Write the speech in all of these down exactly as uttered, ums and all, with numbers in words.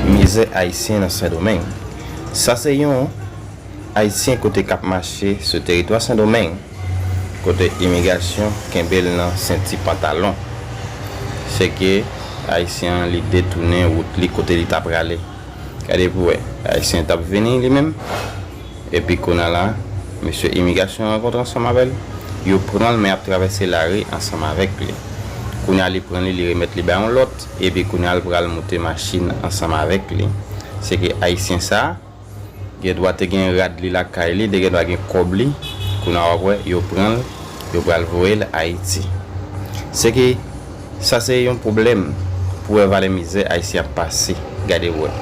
Mizè ayisyen nan Sendomeng. Sa se yon ayisyen kote k ap mache sou teritwa Sendomeng, kote imigrasyon kenbe l nan senti pantalon. Se ke ayisyen an li detounen wout li kote li t ap prale. Gade pou wè, ayisyen t ap vini li menm. Epi kounye a la, mesye imigrasyon rankontre ansanm avè l. Yo pran l, men y ap travèse lari ansanm avèk li. Kounye a li pran li, li remèt li bay yon lòt, epi kounye a l pral moute machin ansanm avèk li. Se ke ayisyen sa a, gen dwa te gen rad li lakay li, te gen dwa gen kòb li. Kounye a w ap wè, yo pran l, yo pral voye l Ayiti. Se ke sa se yon pwoblèm pou wè valè mizè ayisyen ap pase. Gade wè.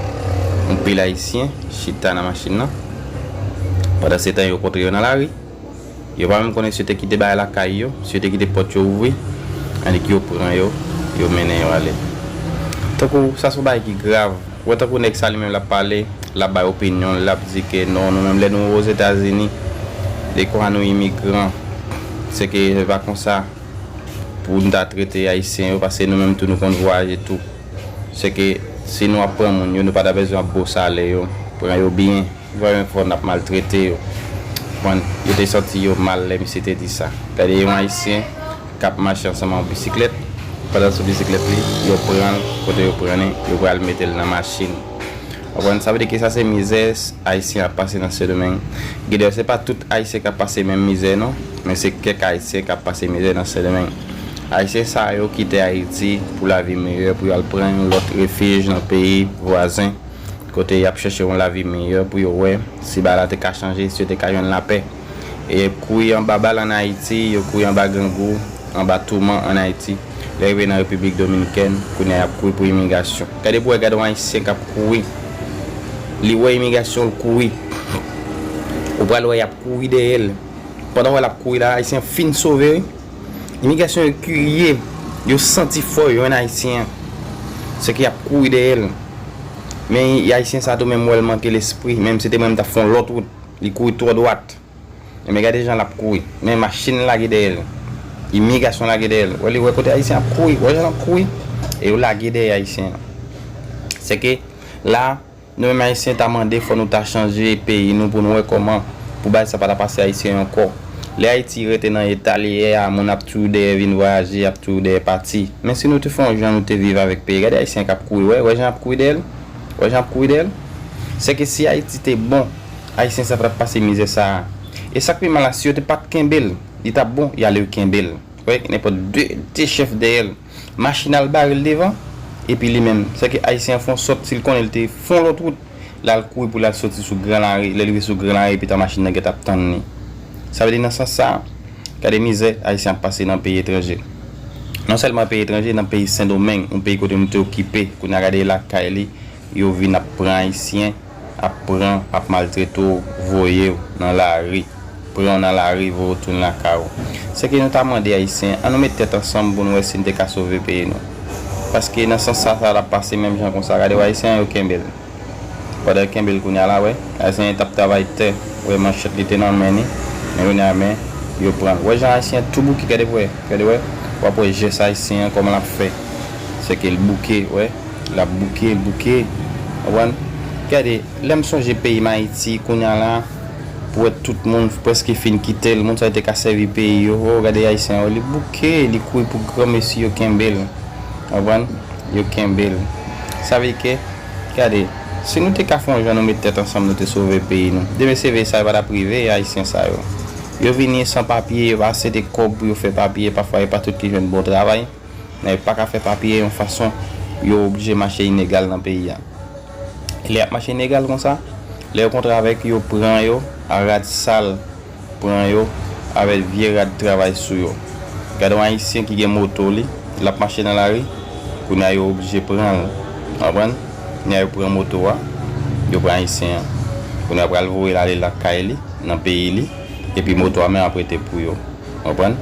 Yon pil ayisyen chita nan machin nan. Pandan se tan yo kontre yo nan lari. Yo pa menm konnen si yo te kite bagay lakay yo, si yo te kite pòt yo ouvri, annik yo pran yo, yo mennen yo ale. Tankou sa se yon bagay ki grav. Ou wè tankou nèg sa li menm l ap pale, l ap bay opinyon l, l ap di ke non, nou menm lè nou Ozetazini, dekwa nou imigran, se ke se pa konsa pou n ta trete ayisyen yo, paske nou menm tou nou konn vwayaje tou. Se ke si nou ap pran moun yo, nou pa ta bezwen ap bo salè yo, pran yo byen. Yo pa menm fò n ap maltrete yo. Konprann? Yo te santi yo mal lè misye te di sa. Gade yon ayisyen k ap mache ansanm ak yon bisiklèt. Pandan sou bisiklèt li, yo pran l, kote yo pran li, yo pral mete l nan machin. Konprann? Sa vle di ke sa se mizè ayisyen ap pase nan Sendomeng. Gede, se pa tout ayisyen k ap pase menm mizè non, men se kèk ayisyen k ap pase mizè nan Sendomeng. Ayisyen sa yo kite Ayiti pou lavi meyè, pou y al pran yon lòt refij nan peyi vwazen, kote y ap chèche yon lavi meyè pou yo wè si bagay la te ka chanje, si yo te ka jwenn lapè. E yo kouri anba bal ann Ayiti, yo kouri anba grangou, anba touman ann Ayiti. Lè yo rive nan Repiblik Dominikèn, kounye a y ap kouri pou imigrasyon. Gade pou wè, gade yon ayisyen k ap kouri. Li wè imigrasyon, l kouri. Ou pral wè y ap kouri dèyè l. Pandan w wè l ap kouri la, ayisyen fin sove, wi. Imigrasyon yo kirye, yo santi fò yo jwenn ayisyen an. Se ke y ap kouri dèyè l. Men ayisyen sa tou menm wè l manke lespri, menm si se te mwen m t ap fè yon lòt wout, li kouri twò dwat. Men gade jan l ap kouri. Men machin lage dèyè l. Imigrasyon lage dèyè l. Wè li wè kote ayisyen ap kouri, wè jan l ap kouri. E yo lage dèyè ayisyen an. Se ke la, nou menm ayisyen ta mande fò nou ta chanje peyi nou pou nou wè kòman pou bagay sa pa ta pase ayisyen ankò. Lè Ayiti rete nan eta li ye a, moun ap kouri dèyè vin vwayaje, ap kouri dèyè pati. Men si nou te fè yon jan nou te viv avèk peyi, gade ayisyen k ap kouri, wè, wè jan ap kouri dèyè l, wè jan ap kouri dèyè l. Se ke si Ayiti te bon, ayisyen sa pa t ap pase mizè sa a. E sa k pi mal la, si yo te pa t kenbe l, li t ap bon, y ale yo kenbe l. Wè, nenpòt de, de chèf dèyè l. Machin al bare l devan, epi li menm, sèke ayisyen an fè yon sòt, si l konnen l te fè yon lòt wout, l al kouri pou l al soti sou gran lari, lè l rive sou gran lari, epi tan machin nan gentan ap tann li. Sa vle di nan sans sa, gade mizè ayisyen ap pase nan peyi etranje. Non sèlman peyi etranje, nan peyi Sendomeng, yon peyi kote nou te okipe, kounye a gade lakay li, yo vin ap pran ayisyen, ap pran, ap maltrete w, voye w nan lari, pran w nan lari, voye w tounen lakay ou. Se ke nou ta mande ayisyen, an nou met tèt ansanm pou nou wè si n te ka sove peyi nou. Paske nan sans sa, sa t ap pase menm jan konsa. Gade w ayisyen an, yo kenbe l. Pandan yo kenbe l kounye a la, wè, ayisyen an t ap travay tè, wè manchèt li te nan men li, men kounye a men, yo pran l. Wè jan ayisyen an tou bouke, gade pou wè, gade wè, w ap wè jès ayisyen an kòman l ap fè. Se ke l bouke, wè. L ap bouke, l bouke. Konprann? Gade, lè m sonje peyi m Ayiti, kounye a la, pou wè tout moun prèske fin kite l, moun sa yo te ka sèvi peyi yo. O, gade ayisyen an, li bouke, li kouri pou granmesi yo kenbe l. Konprann? Yo kenbe l. Sa vle di ke, gade, si nou te ka fè yon jan nou met tèt ansanm, nou te sove peyi nou. Demen se vre sa yo pa t ap rive, ayisyen sa yo. Yo vini san papye, yo pa asete kòb pou yo fè papye, pafwa e pa tout ki jwenn bon travay. Men yo pa ka fè papye yon fason, yo oblije mache inegal nan peyi a. E lè y ap mache inegal konsa, lè yo kontre avèk yo, pran yo, a rad sal, pran yo, avèk vye rad travay sou yo. Gade yon ayisyen ki gen moto li, l ap mache nan lari, kounye a yo oblije pran l. Konprann? Kounye a yo pran moto a, yo pran ayisyen an. Kounye a yo pral voye l ale lakay li, nan peyi li, epi moto a menm ap rete pou yo. Konprann?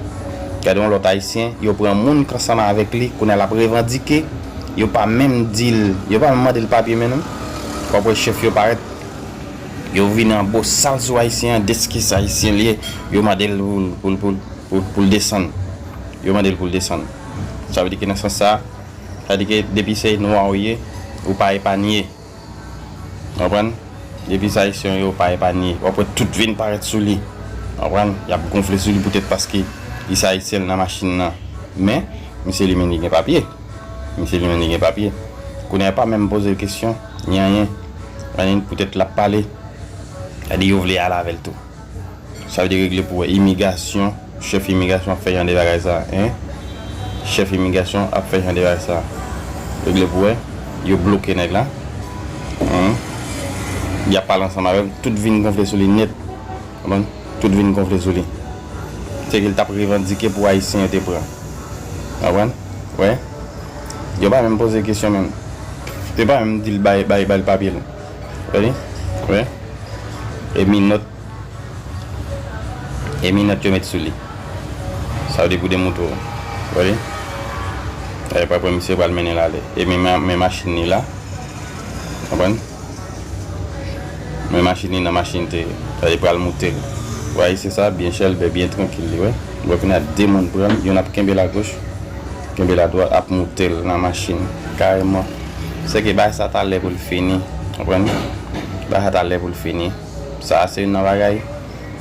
Gade yon lòt ayisyen, yo pran moun k ansanm avèk li, kounye a l ap revandike, yo pa menm di l, yo pa menm mande l papye menm non. W ap wè chèf yo parèt, yo vin an bosal sou ayisyen an, deskis ayisyen li ye, yo mande l pou l, pou l, pou l, pou l, pou l desann. Yo mande l pou l desann. Sa vle di ke nan sans sa, sa vle di ke depi se nwa ou ye, ou pa epanye. Konprann? Depi se ayisyen yo pa epanye, w ap wè tout vin parèt sou li. Konprann? Y ap gonfle sou li poutèt paske li se ayisyen, l nan machin nan. Men, misye li menm li gen papye. Misye li menm li gen papye. Kounye a pa menm poze l kesyon, ni anyen. Anyen poutèt l ap pale. Gade yo vle ale avè l tou. Sa vle di regle pou wè imigrasyon, chèf imigrasyon ap fè jan de bagay sa, en? Chèf imigrasyon ap fè jan de bagay sa. Regle pou wè, yo bloke nèg la. En? Y ap pale ansanm avè l, tout vin gonfle sou li nèt. Konprann? Tout vin gonfle sou li. Se ke l t ap revandike pou ayisyen yo te pran. Konprann? Wè? Yo pa menm poze kesyon menm. Yo pa menm di l bay, bay, bay l papye l. Wè li? Wè? E minòt E minòt yo met sou li. Sa vle di pou demoutre w. Wè li? Sa vle pa pran misye pral mennen l ale. E men, men machin li la. Konprann? Men machin li nan machin te ye. Sa vle pral moute l. Wè, se sa, byen chèlbè, byen trankil li, wè. Wè, kounye a de moun pran l, youn ap kenbe l agoch, kenbe l adwat, ap moute l nan machin. Kareman. Se ke bagay sa ta lè pou l fini. Konprann? Bagay sa ta lè pou l fini. Sa a se youn nan bagay.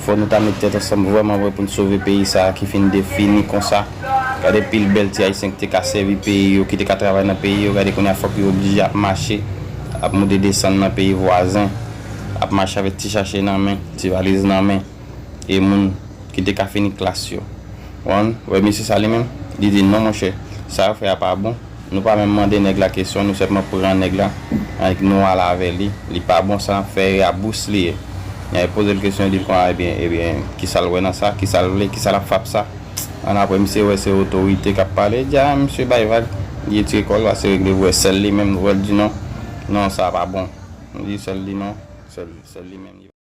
Fò nou ta met tèt ansanm vrèman vre pou n sove peyi sa a ki fin defini konsa. Gade pil bèl ti ayisyen ki te ka sèvi peyi yo, ki te ka travay nan peyi yo, gade kounye a fòk yo oblije ap mache, ap moute desann nan peyi vwazen, ap mache avèk ti chache nan men, ti valiz nan men, e moun ki te ka fini klas yo. Konprann? Wè, mesye sa li menm, li di non, monchè, sa yo fè a pa bon. Nou pa menm mande nèg la kesyon, nou sèlman pran nèg la, annik nou ale avè li. Li pa bon, sa n ap fè a bous li ye. Nèg poze l kesyon, li di l konsa, ebyen, ebyen, ki sa l wè nan sa, ki sa l vle, ki sa l ap fè ap sa. Annapre, misye wè se otorite k ap pale, li di, a, misye bay vag, li retire kò l, pase regle pou wè sèl li menm, wè l di non, non, sa pa bon. Li di sèl li non, sèl, sèl li menm.